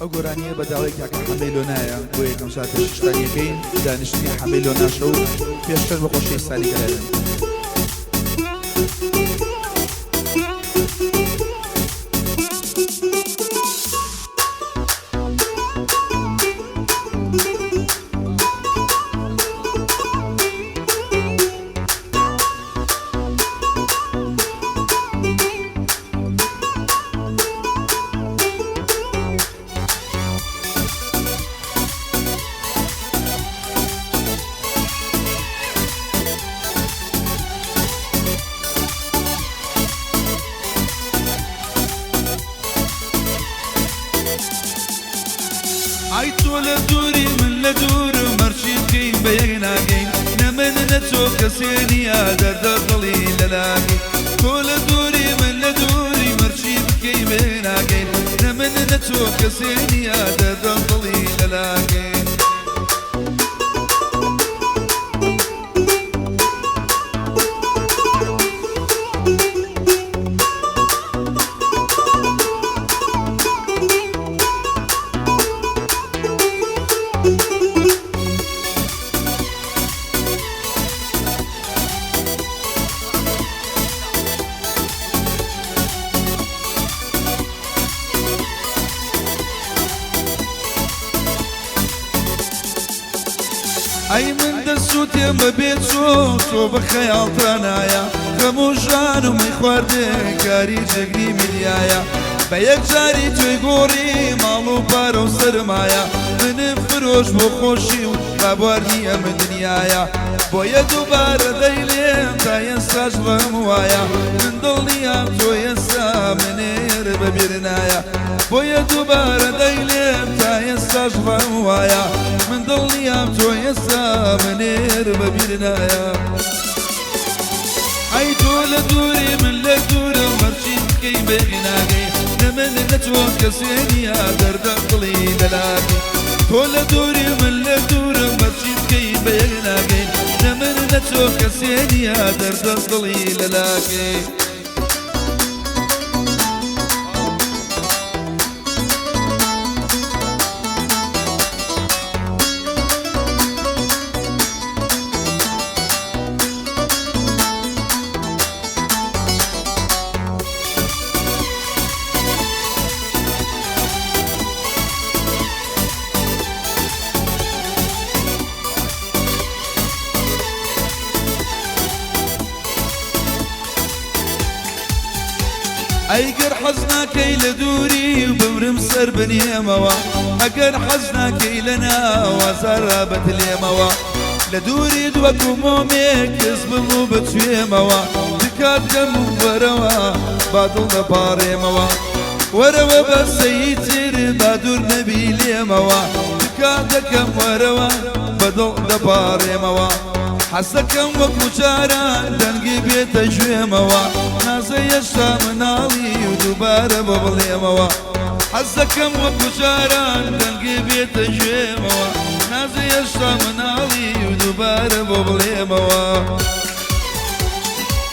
ئەو گۆرانییە بە داوای کاکە حەمەی لۆنایە بۆ یەکەم جار پێشکەشتانی ئەکەین، دانیشتنی حەمەی لۆناشە و پێشکەش بە خۆشەویستانی گەلەکەم. ئای تۆ لە دووری من لە دوورم هەرچی بکەین بە یەک ناگەین نە من نە تۆ کەسێ نییە دەردە دڵی لە لاگەین تۆ لە دووری من لە دووری مەرچی بکەی بە یەک ناگەین نە من نە تۆ کەسێ نییە دەردە دڵی لە لاگەین. ئەی من دەسووتێم بەبێ تۆ تۆ بە خەیاڵتانایە غەم و ژان و مەی خواردن کاری جەگری میدیایە بە یەکجاری تۆی گۆڕی ماڵ و پارە و سەرمایە منم فرۆش بۆ خۆشی و بابوار نییە من دنیایە بۆیە دووبارە دەیلێم تا ئێستاش ڕم وایە من دڵنیام تۆ ئێستا منێر بەبیر نایە بۆیە دووبارە دەیلێم تا ئێستاش ڕم وایە من دڵنیام تۆ ئێستا منێر بەبیر نایە. ئەی تۆ لە دووری من لە دوورم هەرچی بکەی بەیەک ناگەی نە من نە تۆ کەسێ نییە دەردە دڵی لەلاکەی تۆ لە دووری من لە دوورم هەرچی بکەی بەیەک ناگەی نە من نە تۆ کەسێ نییە دەردە دڵی لەلاکەی. ئەی گەر حەز ناکەی لە دووری و بمرم سەر بنێمەوە ئەگەر حەز ناکەی لە ناوە زارا بتلێمەوە لە دووریت وەکو مۆمێک کز بم و بتوێمەوە تکات کەم و وەرەوە با دڵ دەپاڕێمەوە وەرەوە بەسەی تر با دوور نەبی لێمەوە تکات دەکەم وەرەوە بە دڵ دەپاڕێمەوە حەزدەکەم وەکو جاران دەنگی بێتە گوێمەوە نازە هێشتا مناڵی و دووبارە بۆ بڵێمەوە حەزدەکەم وەکو جاران دەنگی بێتە گوێمەوە نازە هێشتا مناڵی و دووبارە بۆ بڵێمەوە.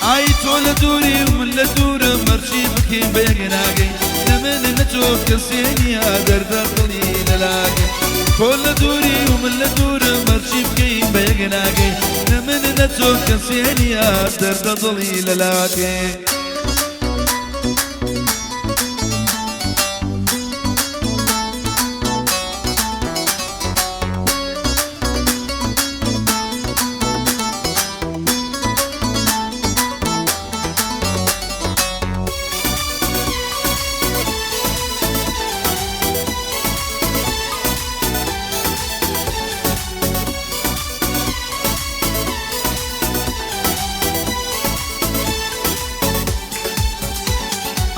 ئای تۆ لە دووری و من لە دوورم هەرچی بکەین بە یەک ناگەین نە من نە تۆ کەسێ نییە دەردە دڵی لەلاگەین تۆ لە دووری و من لە دوورم هەرچی بکەین بە یەک ناگەین نە من نە تۆ کەسێ نییە دەردە دڵی لەلاگەین.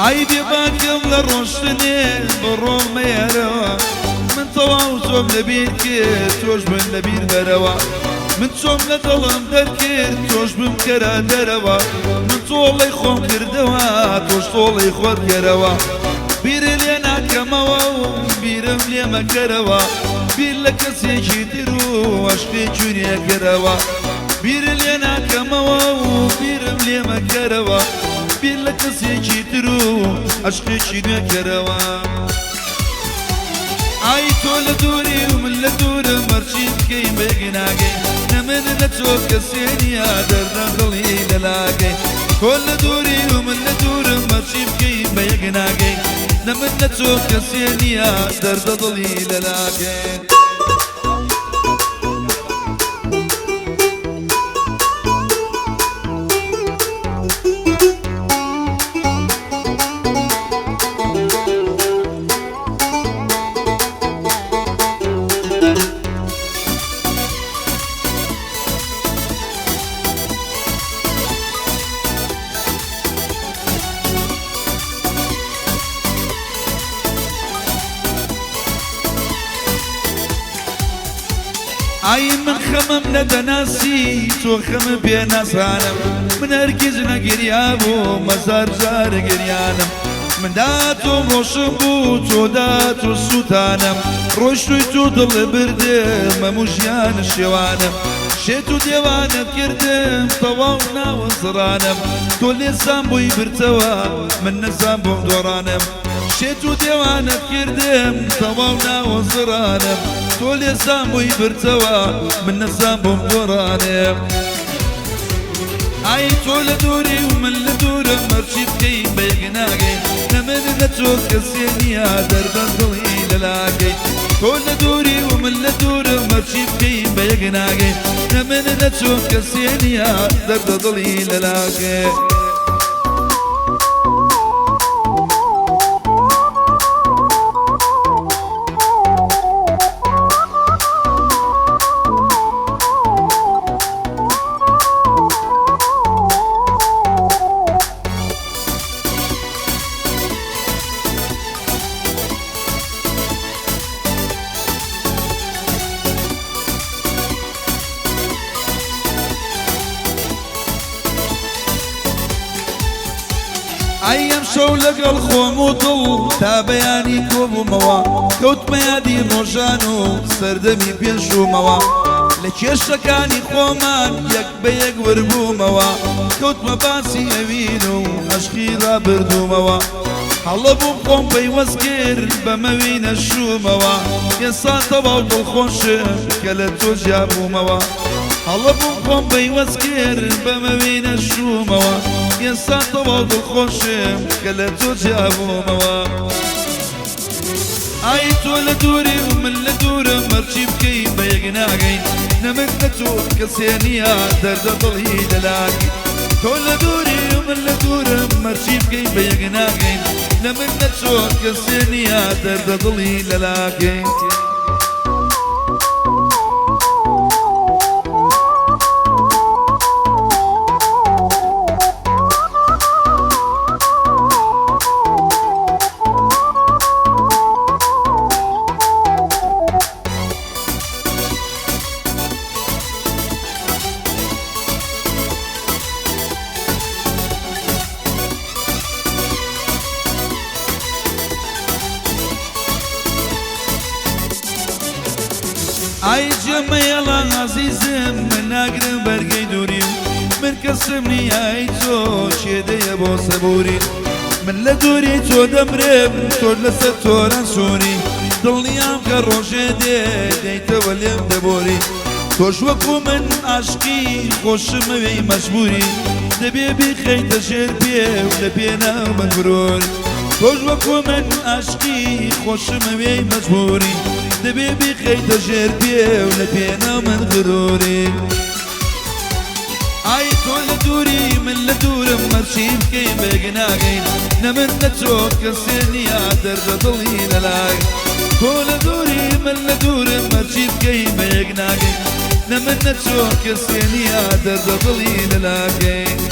ئای بێ باکم لە ڕۆشتنێ بڕۆ مەیەرەوە من تەواو تۆم لەبیر کرد تۆش من لەبیر بەرەوە من چۆم لە دڵم دەرکرد تۆش بمکەرە دەرەوە من تۆڵەی خۆم کردەوە تۆش تۆڵەی خۆت کەرەوە بیر لێ ناکەمەوە و بیرم لێ مەکەرەوە بیر لە کەسێکی تر و عەشقێکی نوێ کەرەوە بیر لێ ناکەمەوە و بیرم لێ مەکەرەوە بیر لە کەسێکی تر و عەشقێکی نوێ کەرەوە. ئای تۆ لە دووری و من لە دوورم هەرچی بکەی بەیەک ناگەی نە من نە تۆ کەسێ نییە دەردە دڵی لەلاگەی تۆ لە دووری و من لە دوورم هەرچی بکەی بەیەک ناگەی نە من نە تۆ کەسێ نییە دەردە دڵی لەلاگەی. ئای من خەمم نەدەناسی تۆ خەمم پێ نازانم من هەرگیز نەگریابوو مەزار جار گریانم من داتۆم ڕۆشم بوو تۆ داتۆ سووتانم ڕۆشتووی تۆ دڵ بردم هەموو ژیان شێوانم شێت و دێوانت کردم تەواو ناوە زڕانم تۆ لێزان بووی برتەوە من نەزان بۆم دۆڕانم شێت و دێوانت کردم تەواو ناوە زڕانم تۆ لێزان بووی برتەوە من نەزان بۆم دۆڕانم ئای تۆ لە دووری و من لە دوورم هەرچی بکەی بەیەک ناگەی نە من نە تۆ کەسێ نییە دەردە دڵی لەلاگەی تۆ لە دووری و من لە دوورم هەرچی بکەی بەیەک ناگەی نە من نە تۆ کەسێ نییە دەردە دڵی لەلاگەی. ئای ئەمشەو لەگەڵ خۆم و دڵ تا بەیانی کۆبوومەوە کەوتمە یادی ڕۆژان و سەردەمی پێشوومەوە لە کێشەکانی خۆمان یەک بە یەک وربوومەوە کەوتمە باسی ئەوین و عەشقی ڕابردوومەوە هەڵە بووم خۆم پەیوەست کرد بەمەوینە شوومەوە ئێستا تەواو دڵخۆشم کە لە تۆ جیابوومەوە هەڵە بووم خۆم پەیوەست کرد بەمەوینە شوومەوە ئێستا تەواو دڵخۆشم کە لە تۆ جیابوومەوە. ئای تۆ لە دووری و من لە دوورم هەرچی بکەی بە یەک ناگەی نە من نە تۆ کەسێ نییە دەردە دڵی لەلاگەی تۆ لە دووری و من لە دوورم هەرچی بکەی بە یەک ناگەی نە من نە تۆ کەسێ نییە دەردە دڵی لەلاگەی. ئای جێمەیەڵە ئازیزم من ناگرم بەرگەی دووریم من کەسم نییە ئەی تۆ کێ دەیە بۆ سەبووری من لە دووری تۆ دەمرم تۆ لەسەر تۆران سووری دڵنیام کە ڕۆژێ دێ دێیتەوە لێم دەبۆری تۆش وەکو من عاشقی خۆشمەوێی مەجبووری دەبێ بیخەیتە ژێر پێ و لە پێناو من غرور تۆش وەکو من عاشقی خۆشمەوێی مەجبووری دەبێ بیخەیتە ژێر پێ و لە پێناو من غروری. ئای تۆ لە دووری من لە دوورم هەرچی بکەی بەیەک ناگەین نە من نە تۆ کەسێ نییە دەردە دڵی لەلای تۆ لە دووری من لە دوورم هەرچی بکەی بەیەک ناگەین نە من نە تۆ کەسێ نییە دەردە دڵی لەلاگەین.